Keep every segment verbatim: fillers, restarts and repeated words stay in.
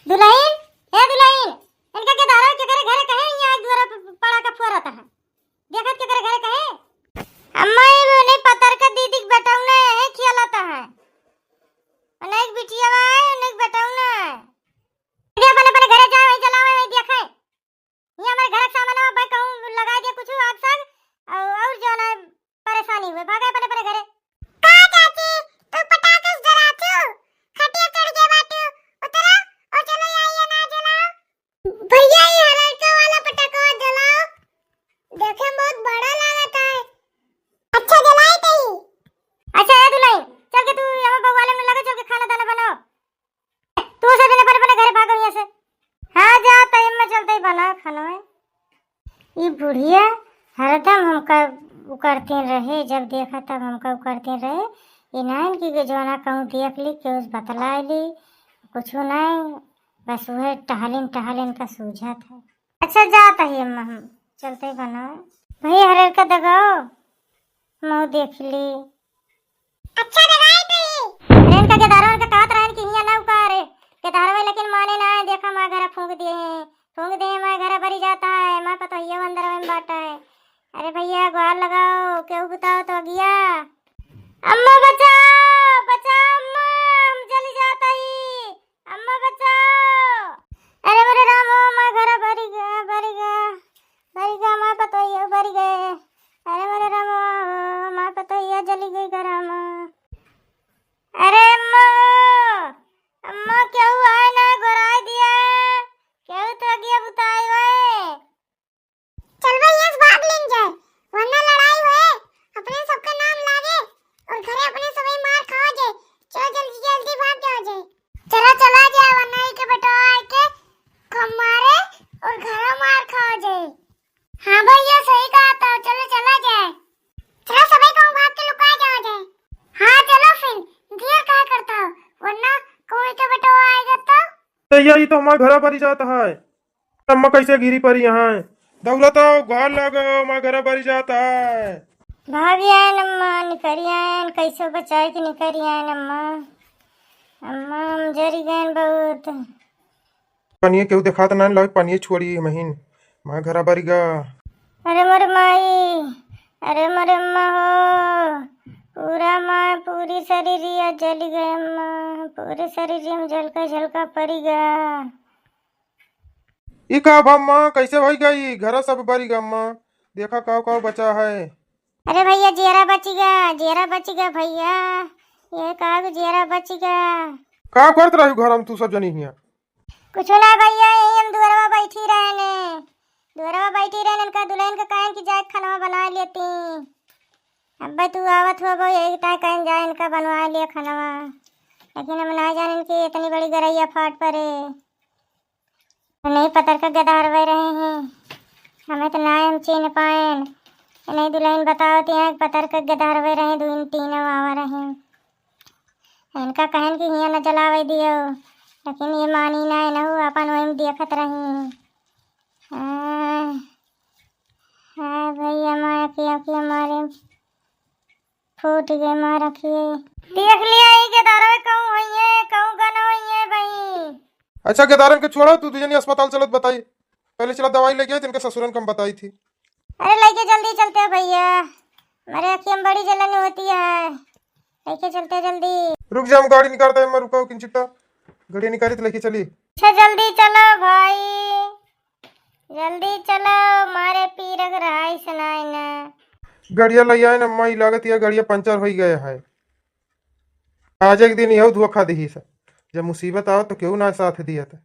दुलहिन, ए दुलहिन, इनका के दारा के करे घरे कहे, यहाँ एक दुआरा प-, प-, पड़ाका फोरत है। देखत के करे घरे कहे। अम्मा, ये उन्हीं पतरका दीदी के बेटौना है, खेलत है। उन्हीं के बिटिया है, उन्हीं के बेटौना है। ये अपने, अपने घरे जाए, वही जलावे, वही देखे। ये हमारे घर के सामने अब कहूँ लगा दिया कुछ आग साग, और, और जो ना परेशानी हुए, भागा अपने, अपने घरे। का चाची, तू पटाखे से डराचू? खटिया चढ़ गया बाटू, उतरा और चलो यहाँ ये ना जलाओ। भैया, ये हल्का वाला पटाखा जलाओ, देखे में बहुत बड़ा लागत है। अच्छा, जलाई तई। अच्छा, ए दुलहिन, चल के तू हमारे बउवाले में लगे, चल के खाना दाना बनाओ। तू से बिना परे परे घरे भागो यहाँ से। हाँ, जा, तई मैं चलते ही बनाओ खाना में। ई बुढ़िया हरदम हमका उकरती रहे, जब देखा तब हमका उकरती रहे। ई नाइन की के जोना कहूँ देख ली, केहू से बतला ली, कुछ नहीं, बस वह टहलिन टहलिन का सूझत है। अच्छा, जात ही अम्मा, हम चलते बनाओ। भैया, हरेर का दगाओ, मऊ देख ली। अच्छा, दगाई तई। अरे, इनका गेदारो इनका कहत रहन कि हियाँ ना उकारे। गेदारवा लेकिन माने ना है, देखा माँ घरा फूंक दिए हैं, फूंक दिए, माँ घरा बरी जाता है, माँ पतोहिया अंदर में बाटा है। अरे भैया, गुहार लगाओ, केहू बुताओ तो अगिया। अम्मा बचाओ, बचाओ अम्मा, हम जली जाता ही। अम्मा बचाओ। अरे मोरे राम हो, माँ घरा बरी गया, बरी गया, बरी गया, माँ पतोहिया बरी गए। अरे मोरे राम हो, माँ पतोहिया जली गई घरा में। अरे अम्मा, अम्मा केहू आए ना, गोराई दिया, केहू तो अगिया बुताई हुए। चल भाई, यस भाग लेन जाए, वरना लड़ाई होए, अपने सबका नाम लागे और घरे अपने सभी मार खाओ जाए। चलो जल्दी जल्दी भाग जाओ जाए। चलो चला जाए, वरना इके बेटवा आके खूब मारे और घरा मार खाओ जाए। हाँ भैया, सही कहा था, चलो चला जाए। चलो सभी कहूँ भाग के लुका जाओ जाए। हाँ चलो फिर, देर काहे करता हो, वरना कहूँ इके बेटवा आएगा तो। भैया, ये तो हमारे घरा पर ही जाता है। अम्मा कैसे गिरी परी यहाँ? दौड़त आओ, घर लागो, माँ घरा बारी जात है। भाग आयन अम्मा, निकरी आयन, कैसे बचाए के निकरी आयन अम्मा। अम्मा, हम जरी गयन बहुत। पनिये केहू देखात ना लगे, पनिये छोड़ी महीन, माँ घरा बारी गा। अरे मोर माई, अरे मोर अम्मा हो, पूरा माँ, पूरी शरीरिया जली गए अम्मा, पूरे शरीर में झलका झलका पड़ी गा। ई का भा अम्मा, कैसे भई गई? घरा सब बरी गा अम्मा, देखा काव काव बचा है। अरे भैया, जियरा बची गा, जियरा बची गा भैया, ये का जियरा बची गा। का करत रही घर में तू सब जनी हिया? कुछ ना भैया, यही हम दुअरवा बैठी रहने, दुअरवा बैठी रहने, इनका दुल्हन का कहन कि जाए खाना बना लेती। अब तू आवत हो, यही ताय कहन जाए इनका बनवा लिया खानवा, लेकिन हम ना जाने कि इतनी बड़ी गरैया फाट पड़े। नहीं पतर का गदारवे रहे हैं, हमें तो ना हम चीन पाएन। नहीं दुल्हन बताओ तो यहाँ पतर का गदारवे रहे, दो तीन आवा रहे। इनका कहन कि हियाँ न जलावे दियो, लेकिन ये मानी ना, इनहू अपन वही में देखत रही। हाँ, हाँ भैया, माँ की आँखिया मारे फूट गए, माँ रखिए। देख लिया, ई गेदारवे कहूँ होइए, कहूँ गन होइए भाई। अच्छा, गेदारन के छोड़ो, तू दुजनी अस्पताल चलत बताई। पहले चला दवाई लेके आई, तिनके ससुरन कम बताई थी। अरे, लेके जल्दी चलते हैं भैया, हमारे आँखिया में बड़ी जलन होती है, लेके चलते हैं जल्दी। रुक जा, हम गाड़ी निकालते हैं, मैं रुका हूँ किंचिता, गाड़ी निकाली तो लेके चली। अच्छा, जल्दी चलो भाई, जल्दी चलो, मारे पीरक रहाई सुनाई ना। गड़िया ले आए ना माई, लागत या गड़िया पंचर होई गया है। आज एक दिन यहू धोखा दिही सा, जब मुसीबत आओ तो केहू ना साथ दिया था।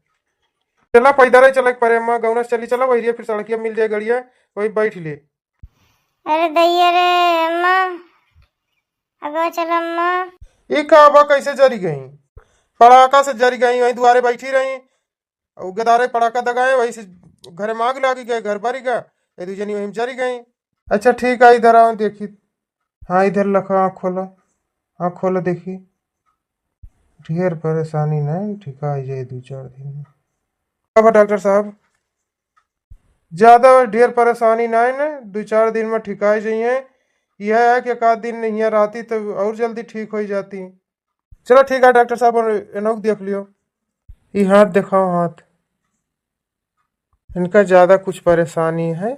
चला पैदल ही चले के परे अम्मा, गौना से चली चला, वही फिर सड़किया मिल जाए गड़िया, वही बैठ ले। अरे दैया रे अम्मा, अगवा चल अम्मा। ई का बा, कैसे जरी गई? पड़ाका से जरी गई, वहीं दुआरे बैठी रही। और गदारे पड़ाका दगाए, वही से घरे में आग लागी गए, घर बरी गा, ये दू जनी वहीं में जरी गई। अच्छा ठीक है, इधर आओ देखी। हाँ, इधर लखा, आँख खोला, आँख खोला देखी। ढेर परेशानी नहीं, ठिका जाए दू चार दिन में। अब डॉक्टर साहब, ज्यादा ढेर परेशानी नहीं न, दू चार दिन में ठिकाई जाइए। यह है कि एक आध दिन हियाँ रहती तो और जल्दी ठीक हो जाती। चलो ठीक है डॉक्टर साहब, और इनहू के देख लियो। ई हाथ देखाओ, हाथ। इनका ज्यादा कुछ परेशानी है,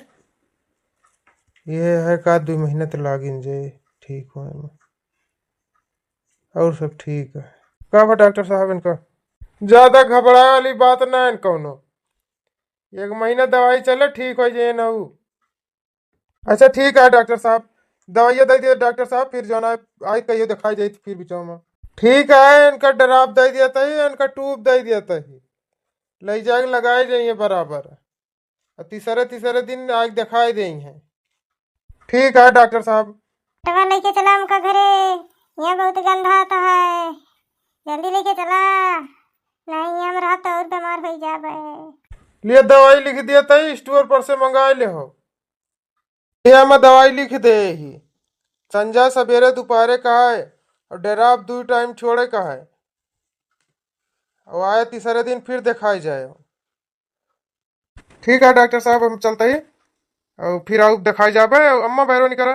ये है का दुइ महीना तो लागिन जाए ठीक होए में, और सब ठीक है। का बा डॉक्टर साहब, इनका ज्यादा घबराए वाली बात ना है कौनो, एक महीना दवाई चले, ठीक हो जाए ना ऊ। अच्छा ठीक है डॉक्टर साहब, दवाइया दे दिया डॉक्टर साहब, फिर जौन है, आई कहियो दिखाई जाई तो फिर बिचाव में। ठीक है, इनका ड्राप दे दिया तही, इनका ट्यूब दे दिया तही, ले जाके लगाए जाइए बराबर। और तीसरे, तीसरे दिन आके दिखाई देइहैं। ठीक है डॉक्टर साहब। बेटवा लेके चला हमका घरे, यहाँ बहुत गंधात है, जल्दी लेके चला, नहीं हम रहा तो और बीमार हो जाबे। लिए दवाई लिख दिया तही, स्टोर पर से मंगाए लेहो। ये हम दवाई लिख दे ही, संझा सबेरे दोपहरे का है, और ड्राप दुइ टाइम छोड़े का है, और आए तीसरे दिन फिर दिखाई जाए। ठीक है डॉक्टर साहब, हम चलते ही, और फिर आओ दिखाई जाबे। अम्मा बैरो निकरा,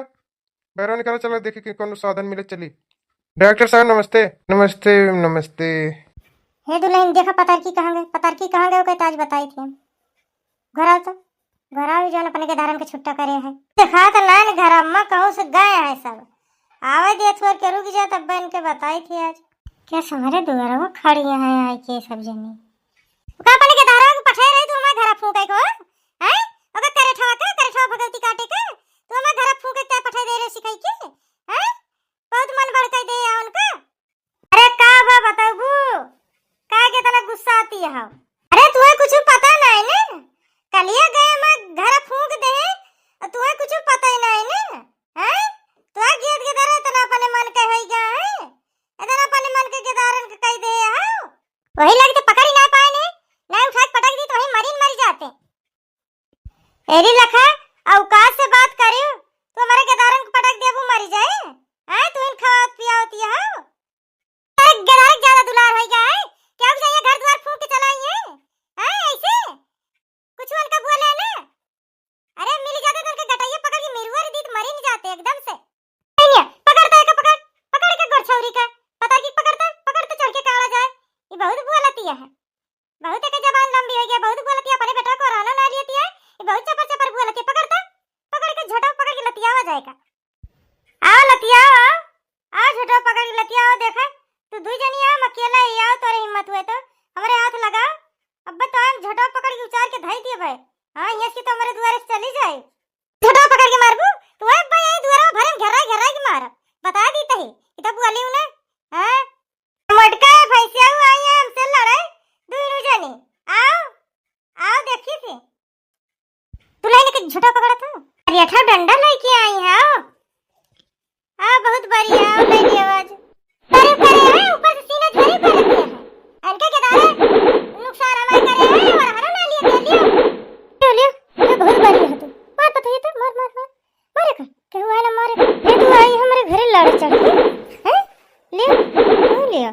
बैरो निकरा, चलो देखी कि कौनो साधन मिले, चली। डॉक्टर साहब नमस्ते। नमस्ते, नमस्ते। हे दुल्हन, देखा पतारकी कहाँ गए, पतारकी कहाँ गए, ओके तो आज बताई थी हम। घर आओ तो, घर आओ, जौन अपने के धारन के छुट्टा करे है। देखा तो लान घर अम्मा कहूँ से गए हैं सब, आवे दे थोर के रुक जाए, तब इनके बताई थी आज। क्या हमारे दुआरा वो खड़ी है, आई के सब जनी। ओका अपने के धारा के पठाए रही, तू हमारे घर फूंके को, हैं? ओका करेठवा का, करेठवा भगवती काटे का, तू हमारे घर फूंके क्या पठाए दे रहे सिखाई के, हैं? बहुत मन भड़काई दे या उनका। अरे का बा बताबू, का के इतना गुस्सा आती है? अरे तुहे कुछ पता नहीं ने, कलिया गए मैं घर फूंक दे, और तुहे कुछ पता ही नहीं ने, हैं? तुहे गेद गेदर इतना अपने मन के होई गया है, इतना अपने मन के गेदारन के कही दे हो। वही लगे तो पकड़ ही ना पाए ने, ना उठा के पटक दी तो वही मरी न मरी जाते। एरी लखा, औकात से बात करियो, तू हमारे गेदारन के पटक देबू मरी जाए, हैं? तू इन खावत पियावत ये हो। अरे गेदारक ज्यादा दुलार होई गया है, क्या हो जाइए घर द्वार फूंक के चलाई है, हैं? ऐसे कुछ उनका बोले ना, अरे मिल जाते तो उनके गटैया पकड़ के मिरुआ रे दी तो मरी नहीं जाते एकदम से। नहीं है, पकड़ता है का पकड़, पकड़ के गोरछौरी का, पता की पकड़ता, पकड़ता चढ़ के काढ़ा जाए। ये बहुत बोलती है, बहुत एक जबान लंबी हो गया, बहुत बोलती है, अपने बेटा को रहना ना लेती है, ये बहुत चपर चपर बोलती है, पकड़ता, पकड़ के झोटा पकड़ के लतियावा जाएगा। आओ लतियाओ, आओ, आओ झोटा पकड़ के लतियाओ, देखा, तू दुई जनी आओ, हम अकेला ही आओ, तोरे हिम्मत हुए तो, हमारे हाथ लगाओ, अब तो हम झोटा पकड़ के उचार के धई दिए भाई। हाँ, यहाँ से तो हमारे दुआरे से चली जाए। झोटा पकड़ के मारबू, तू अब भाई यही दुआरा भरे में घेराई घेराई के मार, बता दी तही, ये तो बोली हूँ ना, हाँ? मोटका है भैंसिया, वो आई है हमसे लड़े, दुइनु जनी, आओ, आओ देखी थी। तू लाइन के झोटा पकड़ा था। अरे अच्छा डंडा लेके आई है, आओ। आओ बहुत बढ़िया, आओ ले लियो आज। तारीफ करे है, ऊपर से सीना झरी कर दिया है। इनके के दारे नुकसान हमारे करे है और हरो ना लिए दे लियो। लियो, लियो, ये बहुत बढ़िया है तू। मार पता ये तो, मार, मार, मार। मारे का? केहू आए ना मारे का? ये तू आई हमारे घरे लड़े चढ़ के, हैं? लियो, तू लियो।